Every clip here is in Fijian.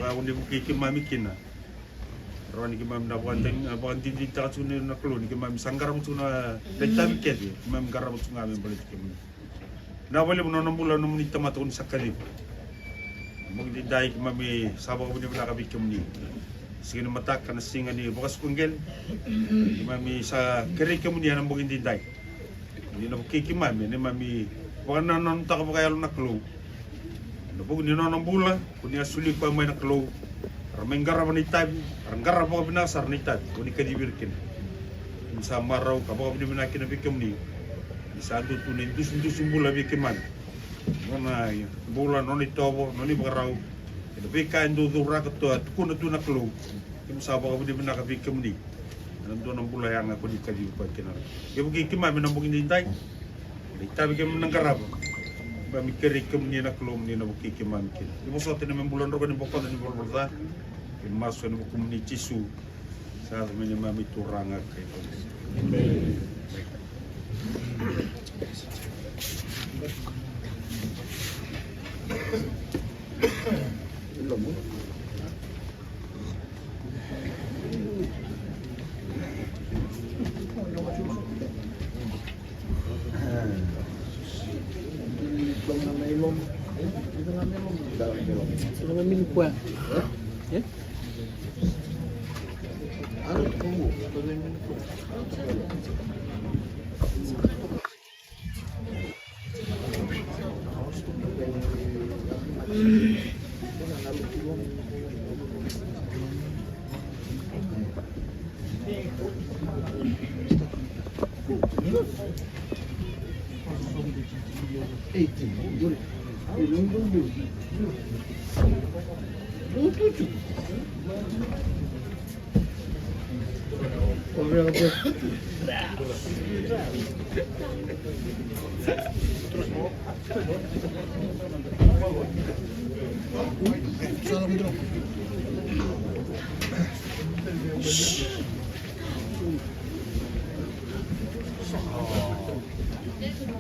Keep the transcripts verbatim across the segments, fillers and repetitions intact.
Au ni vukei keimami kina. Rawa ni keimami na vakadin-, vakadinadinataka tiko na Kalou ni keimami sa qarava tiko na itavi kece, keimami qarava tiko ga me baleti kemuni. Na vakalevu na nona bula na nomuni tamata ko ni sa kaciva. Bogi edaidai keimami sa vakavinavinaka vei kemuni. Siga ni mataka na siga ni vakasuka qele. Keimami sa kerei kemuni ena bogi edaidai. Ni na vukei keimami, ni keimami vakanananutaka vakayalo na Kalou. Na vuku ni nona bula, ko ni a soli koya mai na Kalou. Ra mai qarava na itavi, ra qarava vakavinaka sara na itavi ko ni kacivi ira kina. Ni sa marau ka vakavinavinaka kina vei kemuni. Ni sa dua tu na idusidusi bula vei keimami. Nona bula, nona itovo, nona ivakarau. Ena veika e dau cauraka tu, a tukuna tu na Kalou. Keimami sa vakavinavinaka vei kemuni. Ena dua na bula yaga ko ni kacivi koya kina. Ke vukei keimami na bogi edaidai. Na itavi keimami na qarava. Keimami kerei kemuni na Kalou mo ni na vukei keimami kina. Ni vosota na me bula droka ni bokoca ni valavala ca. Keimami masu ena vukumuni Jisu. Sa yaco me neimami Turaga ka iVakabula.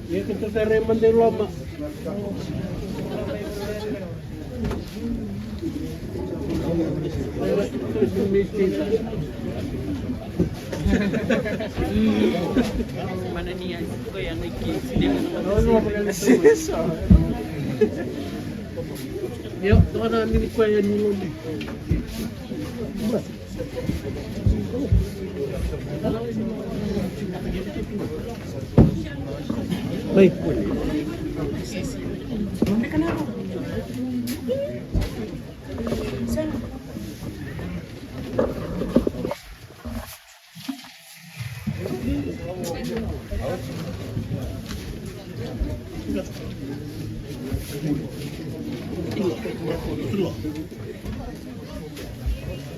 Ia ke tatarei mada i loma. Io, toka na mini koya ni loma. Oi.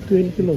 Twenty kilo.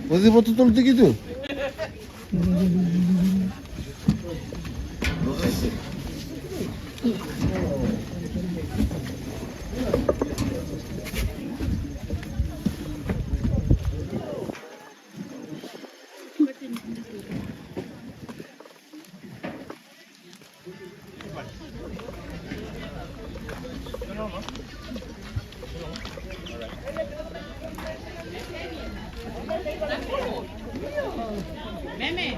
Oti vakatotolo tiko tu. Meme,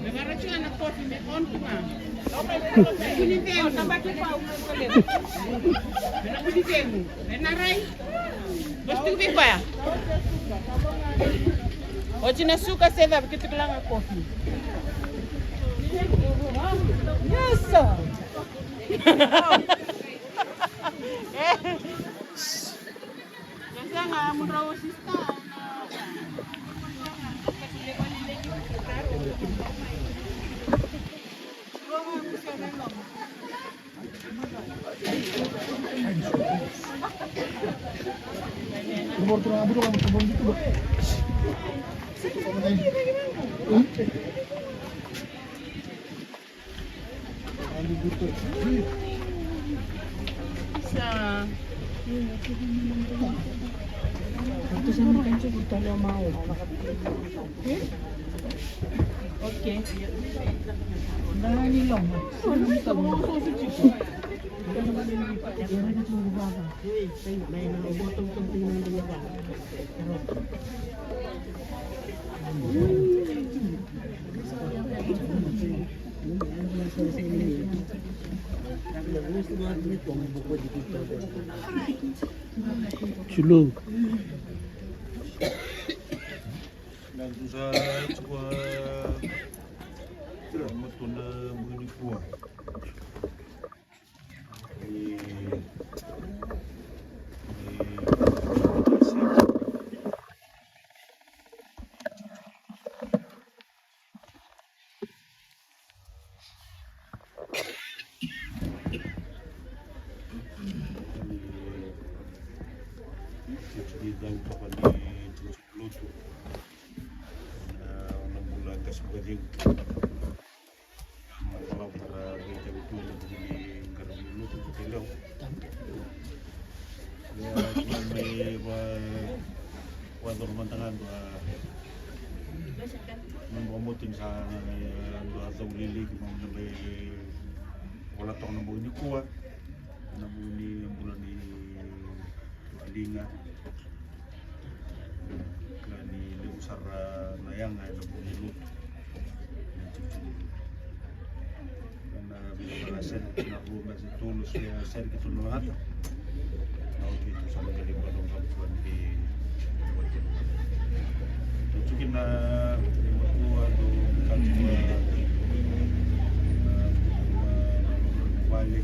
me mara tu na kofi me on tu ma. Me kuni tenu. Me na kuni tenu. Me na rai. Mas tu vei koya. Oti na suka se cava keitou kila ga kofi. Yes, sir. Tulou. Na dusa tiko a matuna muni kua. Lotu. Na bula qase vakacegu. Na bula vakaveitavi tu ena vuku ni qaravi lotu vakaileu. Ia, keimami mai va, vacava mada ga dua, me vakamotu ni sa dua cau lili keimami na mai vola toka na bogi nikua. Na bogi ni bula ni Liga. Ka ni levu sara na yaga ena vuku ni lotu. Ena vica na sere ki na rua me se tolu se sere ki tolu na gata. Na o keitou sa na qai levu ka toka ka fua ni kei. Tou tiko kina ni matua dou kati ma vale.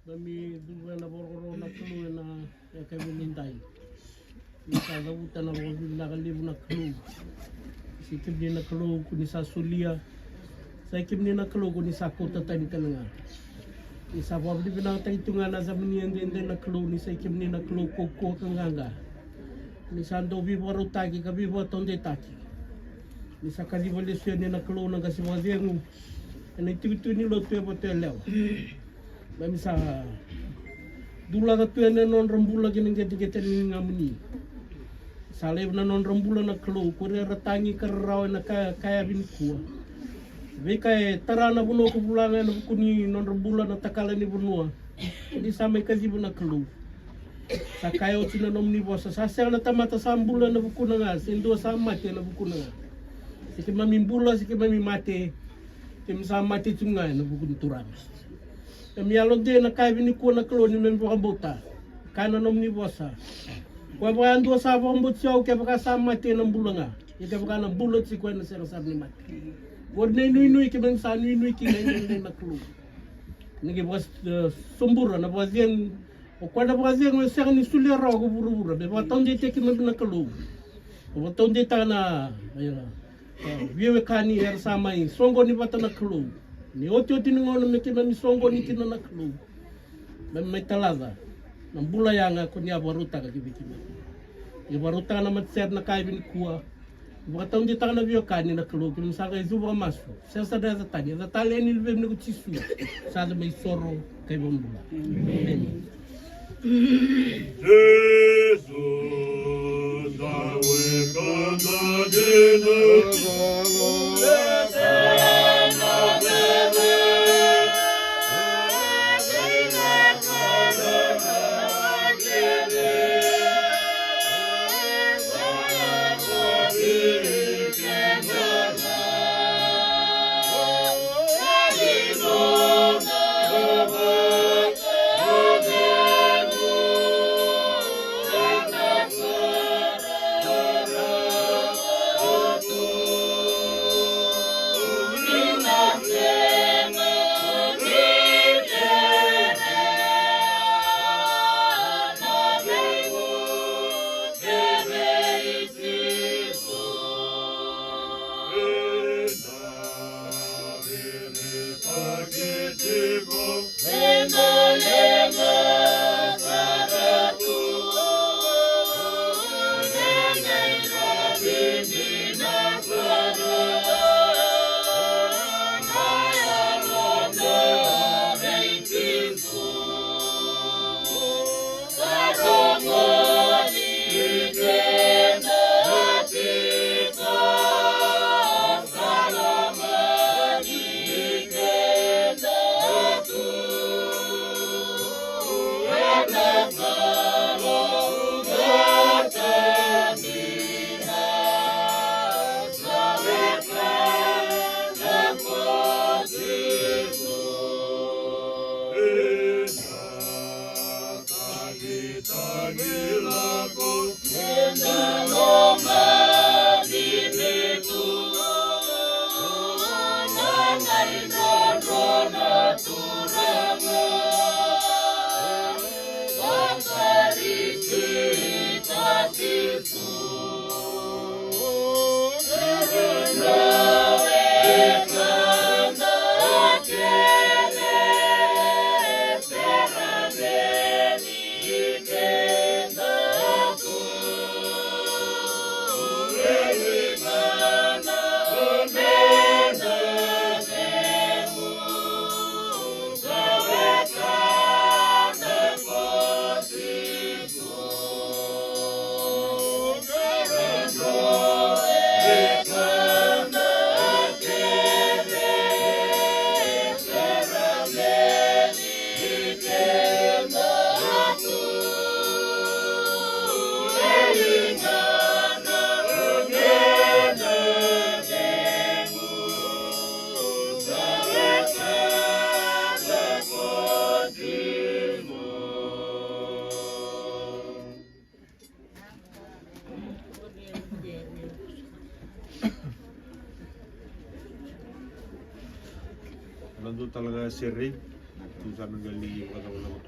Keimami cuva ena vakarokoroko na Kalou ena yakavi edaidai. Ni sa cavuta na vakavinavinaka levu na Kalou. Ni sa kemuni na Kalou ko ni sa solia. Sa kemuni na Kalou ko ni sa kauta tani tale ga. Ni sa vakavinavinakataki tu ga na yacamuni edaidai na Kalou, ni sa kemuni na Kalou kaukaua ka qaqa. Ni sa dau veivakarautaki ka veivakataudeitaki. Ni sa kaciva lesu yani na Kalou na qase vakacegu ena itikotiko ni lotu e Vatuyalewa. Keimami sa dulaka tu yani na nodra bula ki na qeteqete ni ligamuni. Sa laiva na nodra bula na Kalou, ko ira era tagi ka rarawa ena ka, ka yavi nikua. Veika e tara na vanua ko vula ga ena vuku ni nodra bula na takala ni vanua. Ni sa mai kaciva na Kalou. Sa kaya oti na nomuni vosa, sa sega na tamata sa bula ena vukuna ga, se dua sa mate ena vukuna ga. Se keimami bula, se keimami mate, keimami sa mate tu ga ena vuku ni Turaga. Keimami yalodei ena yakavi nikua na Kalou ni keimami vakabauta. Kaya na nomuni vosa. Koya vakayadua sa vakabauti au, kevaka sa mate ena bula ga. Ia kevaka na bula tiko ena sega sara ni mate. Qori na inuinui keimami sa nuinui kina edaidai na Kalou. Ni qai vaka, e, sobura na vakacegu. O koya na vakacegu e sega ni solia rawa ko vuravura. Me vakataudeitaki keimami na Kalou. Me vakataudeitaka na, e, e, veiwekani era sa mai soqoni vata na Kalou. Ni otioti ni gauna me keimami soqoni kina na Kalou. Me mai talaca na bula yaga ko ni a vakarautaka ki vei keimami. Ni vakarautaka na matasere na yakavi nikua. Vakataudeitaka na veiwekani na Kalou, keimami sa qai cuva masu. Sega sara na yaca tani, yaca talei ni Luvemuni ko Jisu. Sa yaca mai soro ka ivakabula. Emeni. Ena dua tale ga sere, tu sa na qai lai vakacavacava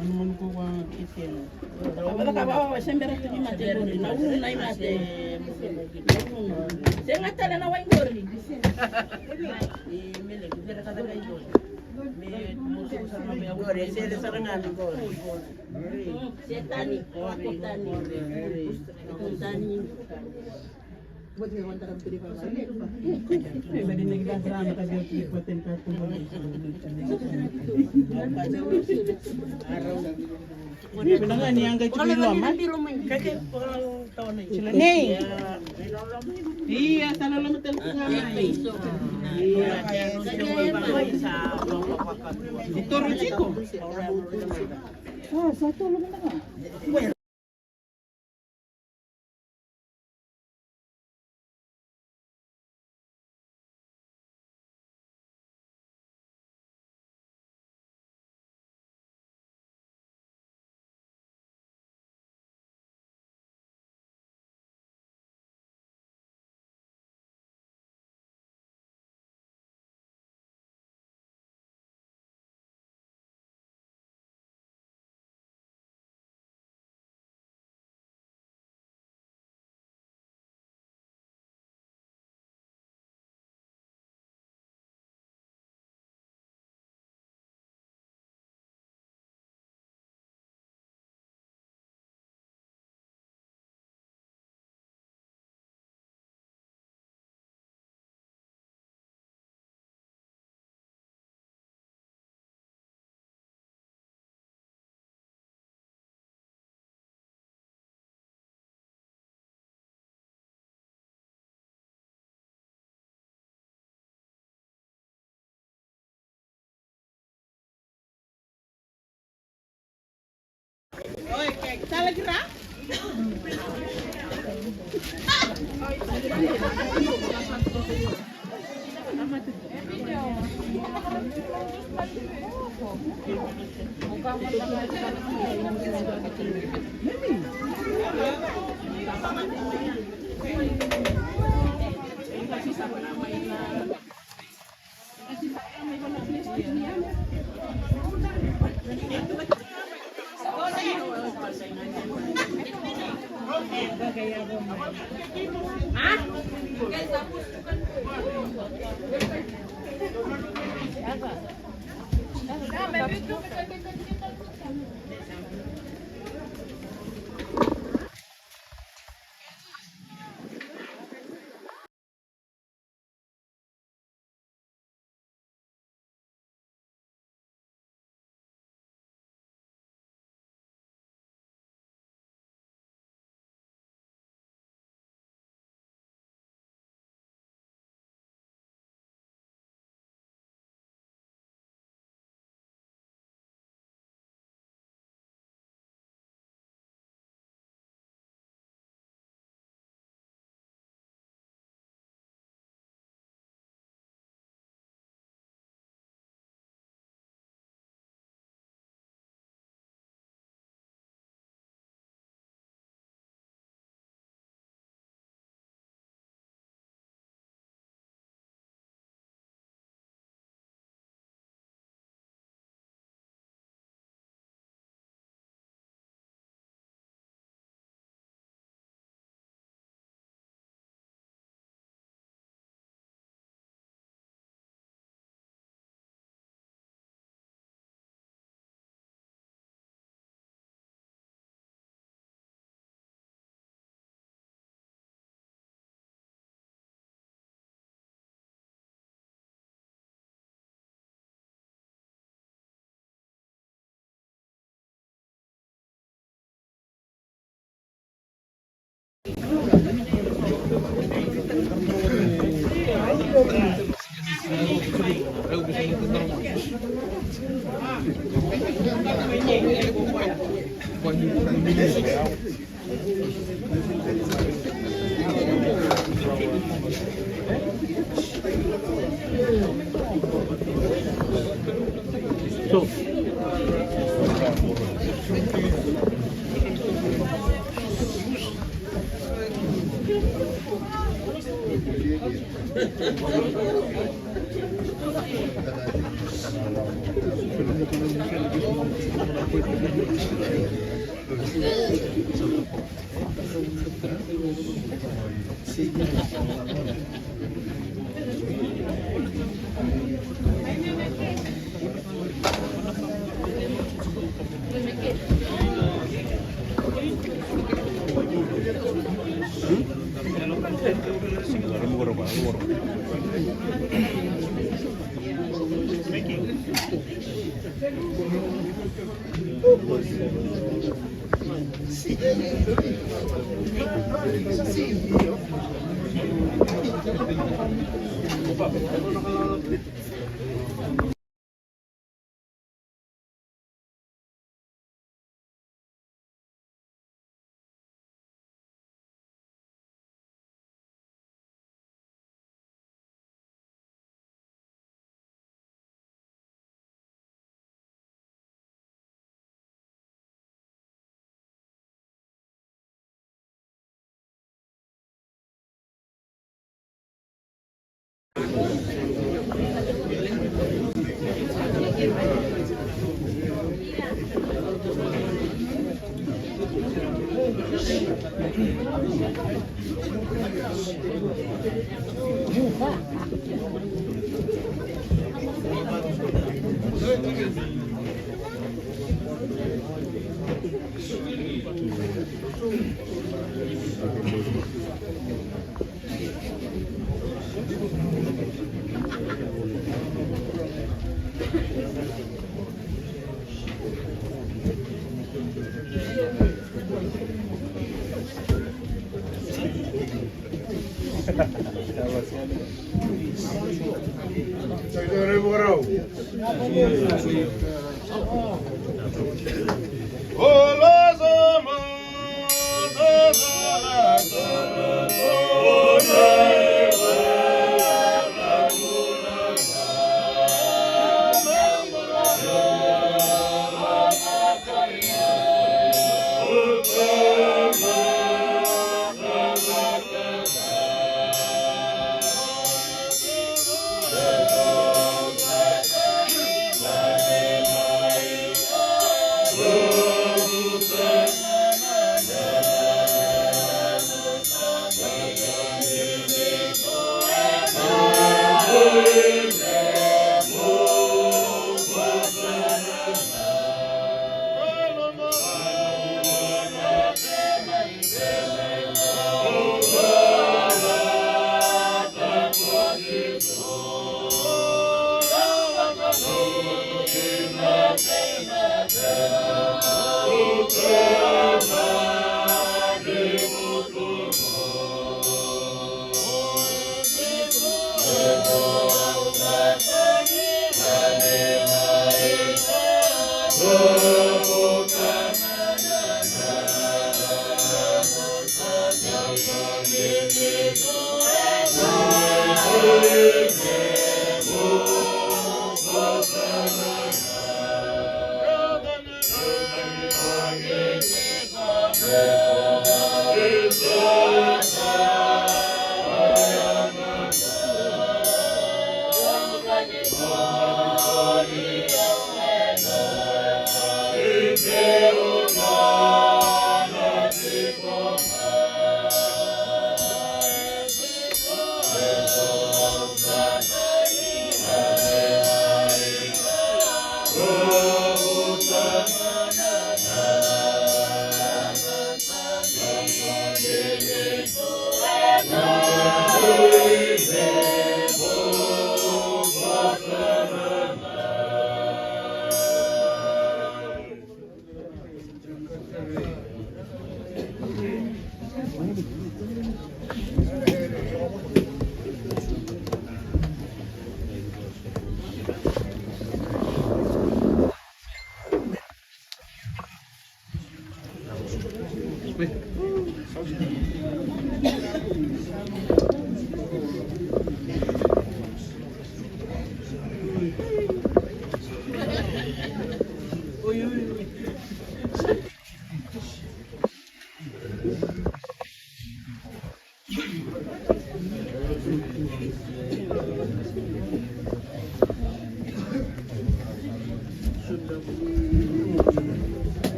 Manumanu ko koya kece. Au cakava, au se bera tu ni mate qori, na unu na i mate. Sega tale na wai qori. Qori, e sere sara ga ni qori. Setani, Satani. Vinaka ni yaga tiko i loma. Nei. Ia, sa loloma tale tiko ga mai. Ia. E toro tiko. A, sa toro vinaka.